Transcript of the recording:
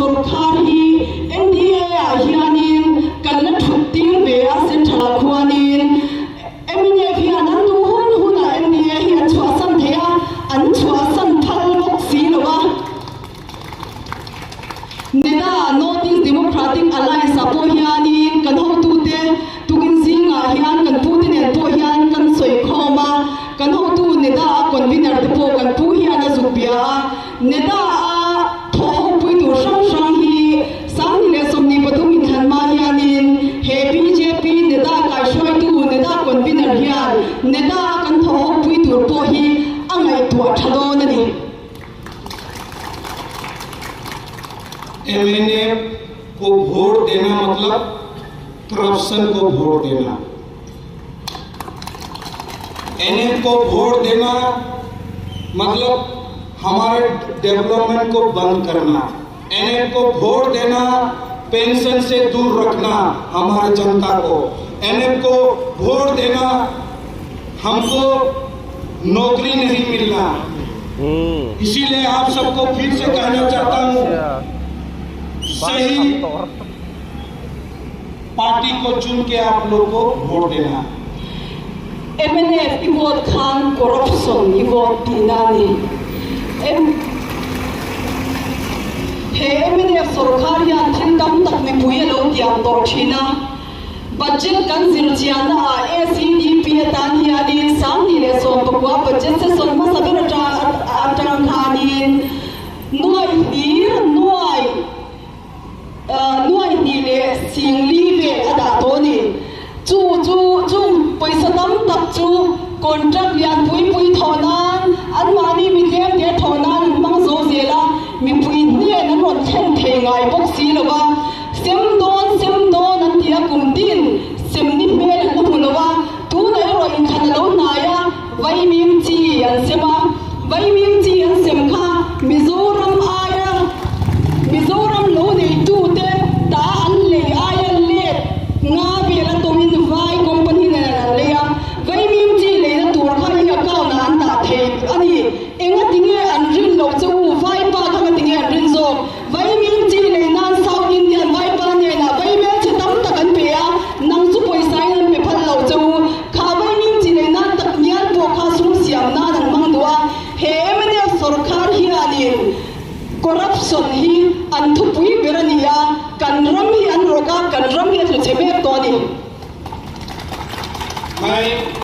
Sorkar hi NDA ah hianin kan la thut tir ve a Central ah khuanin mnf hian an duh hun hunah NDA hi an chhuahsan thei a, an chhuahsan phal bawk si lo a. Neda North East Democratic Alliance ah pawh hianin kan hotute tukin zingah hian kan pute nen pawh hian kan sawi khawm a, kan hotu Neda a convener te pawh kan pu hian a zuk bia a, Neda a thawh ho pui tur hrang hrang hi 2023 inthlan hma hianin he bjp Neda kaihruaitu Neda convener hian Neda a kan thawh ho pui tur pawh hi a ngaihtuah tha dawn a ni. MNF को वोट देना मतलब करप्शन को वोट देना, एनएफ को वोट देना मतलब हमारे डेवलपमेंट को बंद करना, एनएफ को वोट देना पेंशन से दूर रखना हमारे जनता को, एनएफ को वोट देना हमको नौकरी नहीं मिलना। इसीलिए आप सबको फिर से कहना चाहता हूं, सही पार्टी को चुन के आप लोग को वोट देना। Mnf i vote khan corruption i vote tihna a ni. He mnf sorkar hian thil tam tak mipui a lo tiam tawh thin a. Budget kan zir chianna ah ACDP atan hianin 2019 budget session hmasa ber atang khanin nuai hlir nuai nuai hnih leh sing li vel a dah tawh a ni. Chu chu chung pawisa tam tak chu contract lian pui pui thawh nan anmahni mi tlem te thawh nan an hmang zo zel a, mipui hnen an rawn thlen thei ngai bawk si lo va. Sem dawn, sem dawn an ti a, kum tin sem ni hmel an la hmu lo a, tunah erawh inkhan a lo hnai a, Vaimim chi an sem a, Vaimim chi an sem kha Mizoram aia Mizoram lo neitute ta an lei aia let nga vel a tawmin vai company nen an lei a, Vaimim chi leina tur kha i account ah an dah thei a ni. Engatinge an rin loh che u?